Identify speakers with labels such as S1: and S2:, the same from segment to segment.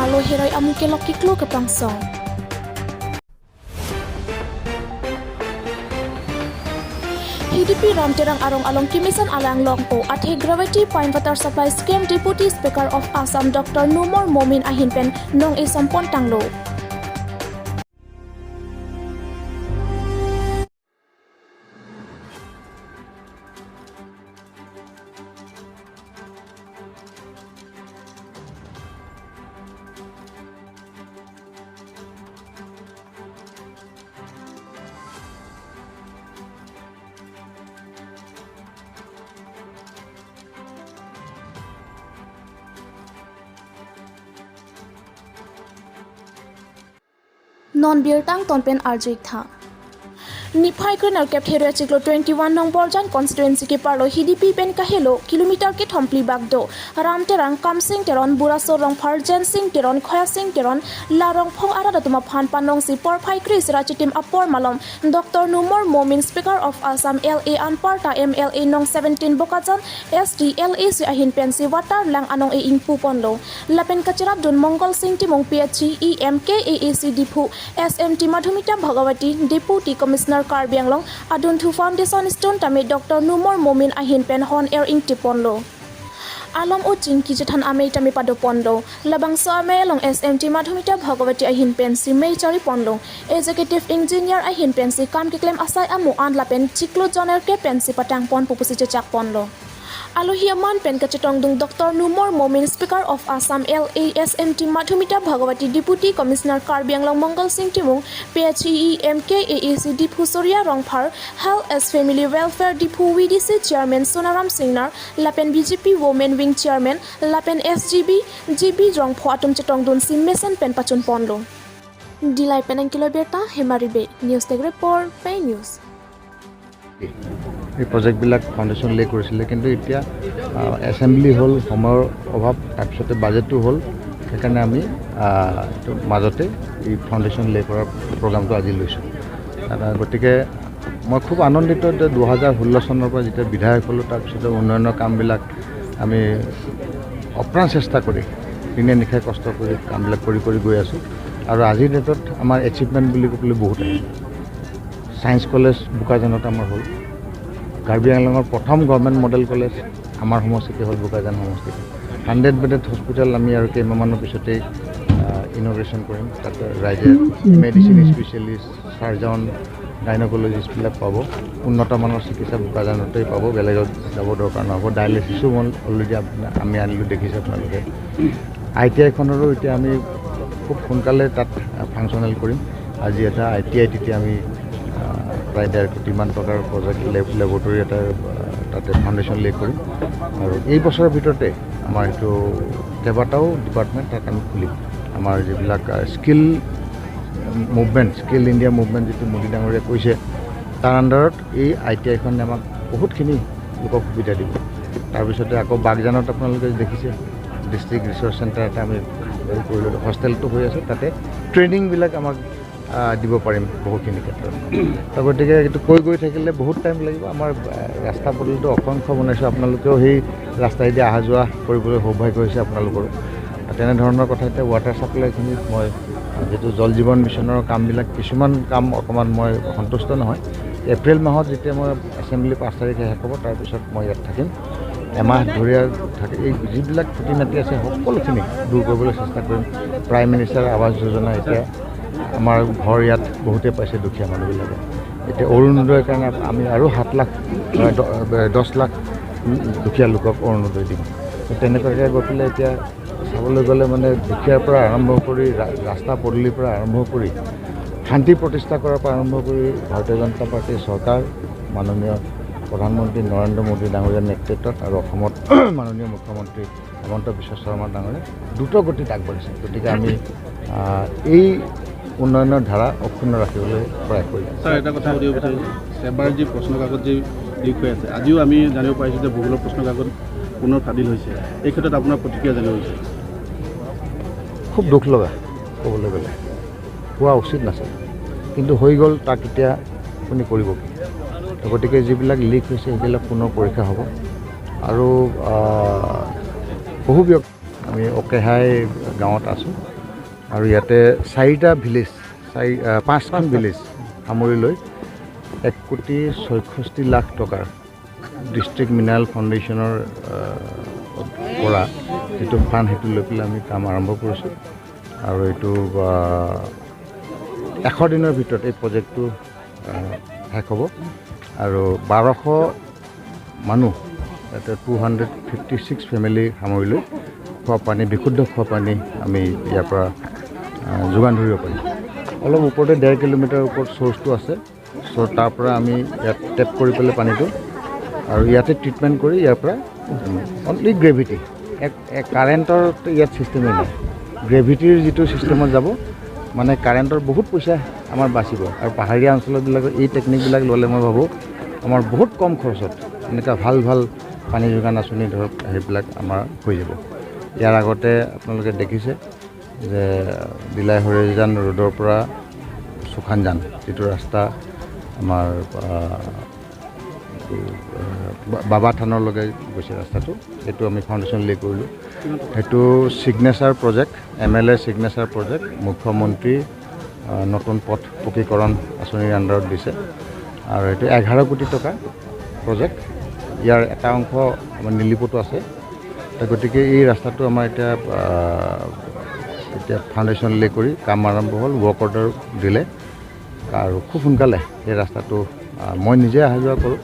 S1: Parlo Heroi amu kelok kiklo keprangsong. HDP Ramterang Arong Along Kimisan Alang Longpo Athe Gravity Point Water Supply Scheme Deputy Speaker of Assam Dr. Numor Momin Ahinpen Nong E Sampon Tanglo. Non Birtang Tonpen Arjik Tha. Niphai Kernel Cap Hero Chiklo 21 Nong Borjan Constituency ke Parlo HDP Pen Kahelo Kilometer ke Thompli Bagdo Ram Terang Kamsing Teron Buraso Rong Pharjan Singh Teron Khoya Singh Teron Larong Phong Arada Tuma Phan Panong Si Por Phai Kris Rachitim Apor Malom Dr. Numor Momin Speaker of Assam LA Anparta MLA Nong 17 Bokajan SD LA Si Ahin Pen Si Water Lang Anong E Ingpu Ponlo Lapen Kacharap Dun Mongol Singh Timong PHE EMK AAC Diphu SMT Madhumita Bhagavati Deputy Commissioner Karbi Anglong Adun Thu Foundation Stone Tame Dr. Numor Momin Ahin Pen Hon Air Ing Tiponlo Alam o Chinki Jethan Amei Tame Pado Ponlo Labang So Ame Long SMT Madhumita Bhagavati Ahin Pen Si Mei Chari Ponlo Executive Engineer Ahin Pen Si Kam Kiklem Asai Amu An Lapen Chiklo Joner Ke Pen Si Patang Pon Pupusi Chechak Ponlo Aluhia Man Pen Kachetong Dung Dr. Numor Momin Speaker of Assam LA SMT Madhumita Bhagavati Deputy Commissioner Karbi Anglong Mangal Singh Timung PHE MK AAC Diphu Surya Rongphar Health as Family Welfare Diphu VDC Chairman Sonaram Singnar Lapen BJP Women Wing Chairman Lapen SGB GB Rongpho Atum Chetong Dun Sim Mesen Pen Pachun Ponlo Dilai Penang Kilo Berta Hemaribe News Tech Report Pay News.
S2: এই প্ৰজেক্টবিলাক foundation লে কৰিছিলে, কিন্তু এতিয়া assembly হ'ল, সময়ৰ অভাৱ, তাৰপিছতে বাজেটো হ'ল, সেইকাৰণে আমি মাজতে এই ফাউণ্ডেশ্যন লে কৰাৰ প্ৰগ্ৰামটো আজি লৈছোঁ। গতিকে মই খুব আনন্দিত যে 2016 চনৰ পৰা যেতিয়া বিধায়ক হ'লোঁ, তাৰপিছতে উন্নয়নৰ কামবিলাক আমি অপ্ৰাণ চেষ্টা কৰি দিনে নিশাই কষ্ট কৰি কামবিলাক কৰি কৰি গৈ আছোঁ। আৰু আজিৰ ডেটত আমাৰ এচিভমেণ্ট বুলি ক'বলৈ বহুত আহিছে। ছায়েন্স কলেজ বোকাজানত আমাৰ হ'ল, কাৰ্বি আংলঙৰ প্ৰথম গভৰ্ণমেণ্ট মডেল কলেজ আমাৰ সমষ্টিতে হ'ল, বোকাজান সমষ্টিতে। 100 বেডেড হস্পিটেল আমি আৰু কেইমাহমানৰ পিছতেই ইনগ্ৰেশ্যন কৰিম। তাত ৰাইজে মেডিচিন স্পেচিয়েলিষ্ট, চাৰ্জন, গাইনকলজিষ্টবিলাক পাব, উন্নত মানৰ চিকিৎসা বোকাজানতেই পাব, বেলেগত যাব দৰকাৰ নহ'ব। ডায়েলিচিছো অলৰেডি আমি আনিলোঁ, দেখিছে আপোনালোকে। I T আইখনৰো এতিয়া আমি খুব সোনকালে তাত ফাংচনেল কৰিম। আজি এটা I T I তেতিয়া আমি প্ৰায় 1.5 কোটিমান টকাৰ প্ৰজেক্ট লেবৰেটৰী এটা তাতে ফাউণ্ডেশ্যন লে কৰিম। আৰু এই বছৰৰ ভিতৰতে আমাৰ সেইটো কেইবাটাও ডিপাৰ্টমেণ্ট তাত আমি খুলিম। আমাৰ যিবিলাক skill movement, skill India movement যিটো মোদী ডাঙৰীয়াই কৈছে, তাৰ আণ্ডাৰত এই I T আইখনে আমাক বহুতখিনি লোকক সুবিধা দিব। তাৰপিছতে আকৌ বাগজানত আপোনালোকে দেখিছে ডিষ্ট্ৰিক্ট ৰিচাৰ্চ চেণ্টাৰ এটা আমি হেৰি কৰিলোঁ, হোষ্টেলটো হৈ আছে, তাতে ট্ৰেইনিংবিলাক আমাক দিব পাৰিম বহুখিনি ক্ষেত্ৰত। তো গতিকে এইটো কৈ গৈ থাকিলে বহুত টাইম লাগিব। আমাৰ ৰাস্তা পদূলিটো অসংখ্য বনাইছোঁ, আপোনালোকেও সেই ৰাস্তাইদি অহা যোৱা কৰিবলৈ সৌভাগ্য হৈছে আপোনালোকৰো। তেনেধৰণৰ কথা। এতিয়া ৱাটাৰ ছাপ্লাইখিনিত মই যিটো জল জীৱন মিছনৰ কামবিলাক, কিছুমান কাম অকণমান মই সন্তুষ্ট নহয়। এপ্ৰিল মাহত যেতিয়া মই এছেম্বলি 5 তাৰিখে শেষ হ'ব, তাৰপিছত মই ইয়াত থাকিম, এমাহ ধৰি থাকি এই যিবিলাক খুটি নাটি আছে সকলোখিনি দূৰ কৰিবলৈ চেষ্টা কৰিম। প্ৰাইম মিনিষ্টাৰ আৱাস যোজনা এতিয়া আমাৰ ঘৰ ইয়াত বহুতে পাইছে দুখীয়া মানুহবিলাকে। এতিয়া অৰুণোদয়ৰ কাৰণে আমি আৰু 7 লাখ 10 লাখ দুখীয়া লোকক অৰুণোদয় দিম। তেনেকুৱাকৈ গৈ পেলাই এতিয়া চাবলৈ গ'লে মানে দুখীয়াৰ পৰা আৰম্ভ কৰি ৰাস্তা পদূলিৰ পৰা আৰম্ভ কৰি শান্তি প্ৰতিষ্ঠা কৰাৰ পৰা আৰম্ভ কৰি ভাৰতীয় জনতা পাৰ্টীৰ চৰকাৰ, মাননীয় প্ৰধানমন্ত্ৰী নৰেন্দ্ৰ মোদী ডাঙৰীয়াৰ নেতৃত্বত আৰু অসমত মাননীয় মুখ্যমন্ত্ৰী হিমন্ত বিশ্ব শৰ্মা ডাঙৰীয়া দ্ৰুত গতিত আগবাঢ়িছে। গতিকে আমি এই উন্নয়নৰ ধাৰা অক্ষুণ্ণ ৰাখিবলৈ প্ৰয়াস কৰিম।
S3: ছাৰ, এটা কথা সুধিব বিচাৰিছোঁ, এবাৰ যি প্ৰশ্ন কাকত যি লিক হৈ আছে, আজিও আমি জানিব পাৰিছোঁ যে ভূগোলৰ প্ৰশ্ন কাকত পুনৰ ফাদিল হৈছে, এই ক্ষেত্ৰত আপোনাৰ প্ৰতিক্ৰিয়া জানিব বিচাৰিছোঁ।
S2: খুব দুখ লগা ক'বলৈ গ'লে, হোৱা উচিত নাছিল, কিন্তু হৈ গ'ল, তাক এতিয়া আপুনি কৰিব কি? গতিকে যিবিলাক লিক হৈছে সেইবিলাক পুনৰ পৰীক্ষা হ'ব। আৰু বহু ব্যক্তি আমি অকেহাই গাঁৱত আছোঁ, আৰু ইয়াতে চাৰিটা ভিলেজ, পাঁচখন ভিলেজ সামৰি লৈ 1 কোটি 66 লাখ টকাৰ ডিষ্ট্ৰিক্ট মিনাৰেল ফাউণ্ডেশ্যনৰ পৰা যিটো ফাণ্ড, সেইটো লৈ পেলাই আমি কাম আৰম্ভ কৰিছোঁ। আৰু এইটো 100 দিনৰ ভিতৰত এই প্ৰজেক্টটো শেষ হ'ব আৰু 1200 মানুহ, ইয়াতে 256 ফেমিলি সামৰি লৈ খোৱা পানী, বিশুদ্ধ খোৱা পানী আমি ইয়াৰ পৰা যোগান ধৰিব পাৰিম। অলপ ওপৰতে 1.5 কিলোমিটাৰ ওপৰত চ'ৰ্চটো আছে। চ' তাৰ পৰা আমি ইয়াত টেপ কৰি পেলাই পানীটো আৰু ইয়াতে ট্ৰিটমেণ্ট কৰি ইয়াৰ পৰা অনলি গ্ৰেভিটি, এক এক কাৰেণ্টৰ ইয়াত ছিষ্টেমেই নাই। গ্ৰেভিটিৰ যিটো ছিষ্টেমত যাব, মানে কাৰেণ্টৰ বহুত পইচা আমাৰ বাচিব। আৰু পাহাৰীয়া অঞ্চলবিলাকত এই টেকনিকবিলাক ল'লে মই ভাবোঁ আমাৰ বহুত কম খৰচত এনেকুৱা ভাল ভাল পানী যোগান আঁচনি ধৰক সেইবিলাক আমাৰ হৈ যাব। ইয়াৰ আগতে আপোনালোকে দেখিছে যে ডিলাই হৰিজান ৰোডৰ পৰা চুখানজান যিটো ৰাস্তা আমাৰ বাবা থানৰলৈকে গৈছে ৰাস্তাটো, সেইটো আমি ফাউণ্ডেশ্যন লে কৰিলোঁ। সেইটো signature project, MLA signature project, মুখ্যমন্ত্ৰী নতুন পথ পকীকৰণ আঁচনিৰ আণ্ডাৰত দিছে আৰু এইটো 11 কোটি টকা প্ৰজেক্ট। ইয়াৰ এটা অংশ আমাৰ নীলিপতো আছে। গতিকে এই ৰাস্তাটো আমাৰ এতিয়া ফাউণ্ডেশ্যন লে কৰি কাম আৰম্ভ হ'ল, ৱৰ্ক অৰ্ডাৰ দিলে আৰু খুব সোনকালে সেই ৰাস্তাটো, মই নিজে অহা যোৱা কৰোঁ।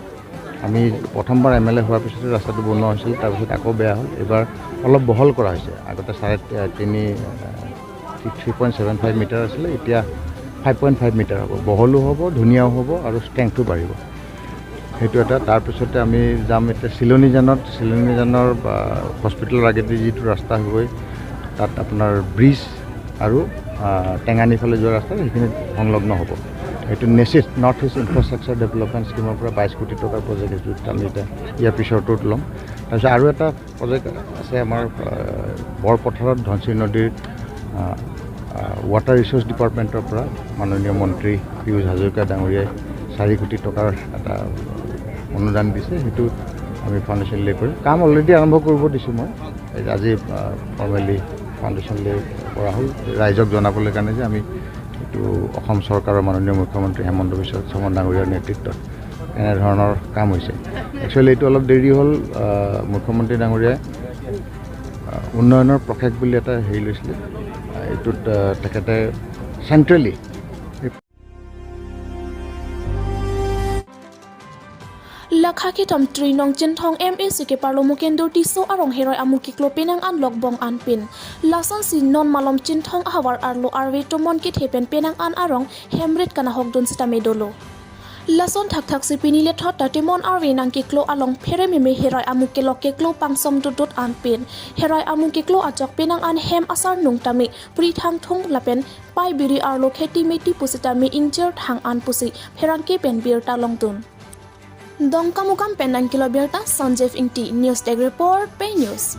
S2: আমি প্ৰথমবাৰ এম এল এ হোৱাৰ পিছতে ৰাস্তাটো বনোৱা হৈছিল, তাৰপিছত আকৌ বেয়া হ'ল। এইবাৰ অলপ বহল কৰা হৈছে। আগতে চাৰে তিনি, 3.75 মিটাৰ আছিলে, এতিয়া 5.5 মিটাৰ হ'ব। বহলো হ'ব, ধুনীয়াও হ'ব আৰু ষ্ট্ৰেংথো বাঢ়িব। সেইটো এটা। তাৰপিছতে আমি যাম এতিয়া চিলনীজানত। চিলনীজানৰ হস্পিটেলৰ আগেদি যিটো ৰাস্তা হৈ তাত আপোনাৰ ব্ৰিজ আৰু টেঙানী ফালে যোৱা ৰাস্তা, সেইখিনিত সংলগ্ন হ'ব। সেইটো নেচিড, নৰ্থ ইষ্ট ইনফ্ৰাষ্ট্ৰাকচাৰ ডেভেলপমেণ্ট স্কীমৰ পৰা 22 কোটি টকাৰ প্ৰজেক্ট, সেইটো আমি এতিয়া ইয়াৰ পিছৰটোত ল'ম। তাৰপিছত আৰু এটা প্ৰজেক্ট আছে আমাৰ বৰপথাৰত ধনশিৰি নদীৰ, ৱাটাৰ ৰিচ'ৰ্চ ডিপাৰ্টমেণ্টৰ পৰা মাননীয় মন্ত্ৰী পীয়ুষ হাজৰিকা ডাঙৰীয়াই 4 কোটি টকাৰ এটা অনুদান দিছে। সেইটো আমি ফাউণ্ডেশ্যন লে কৰিম। কাম অলৰেডি আৰম্ভ কৰিব দিছোঁ মই। আজি ফৰ্মেলি ফাউণ্ডেশ্যন লে কৰা হ'ল ৰাইজক জনাবলৈ কাৰণে যে আমি এইটো অসম চৰকাৰৰ মাননীয় মুখ্যমন্ত্ৰী হেমন্ত বিশ্ব শৰ্মা ডাঙৰীয়াৰ নেতৃত্বত এনেধৰণৰ কাম হৈছে। একচুৱেলি এইটো অলপ দেৰি হ'ল। মুখ্যমন্ত্ৰী ডাঙৰীয়াই উন্নয়নৰ পষেক বুলি এটা হেৰি লৈছিলে। এইটোত তেখেতে centrally
S1: Lakha ki tham tri nong chin thong MAC ke parlo mukendo tiso arong heroi amu ki klo penang an lok bong an pin lasan si non malom chin thong hawar arlo arwe tomon ki thepen penang an arong hemrit kana hok don sitame dolo lason thak thak si pinile thot ta temon arwe nang ki klo along phere me me heroi amu ke lok ke klo pangsom dot dot an pin heroi amu ke klo achok penang an hem asar nung tami pri thang thung lapen pai biri arlo kheti meti pusitami ingjer thang an pusi pherang ke pen bir ta long tun Dongkamukam Penang Kiloberta Sanjeev Ingti, News Tech Report, Pay News.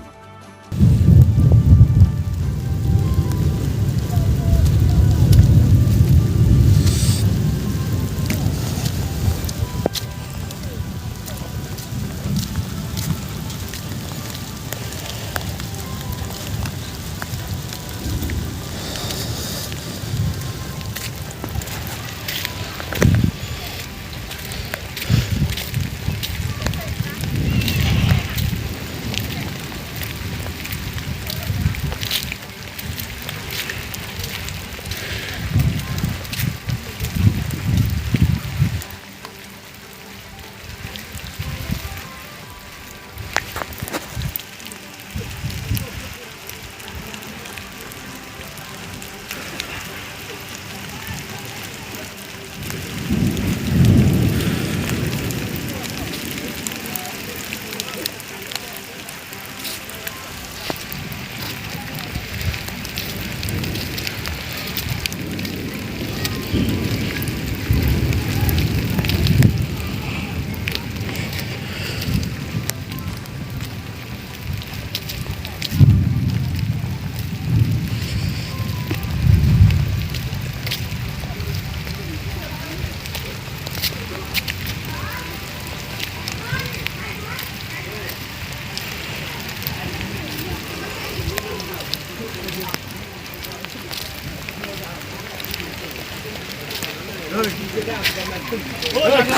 S4: ধৰি।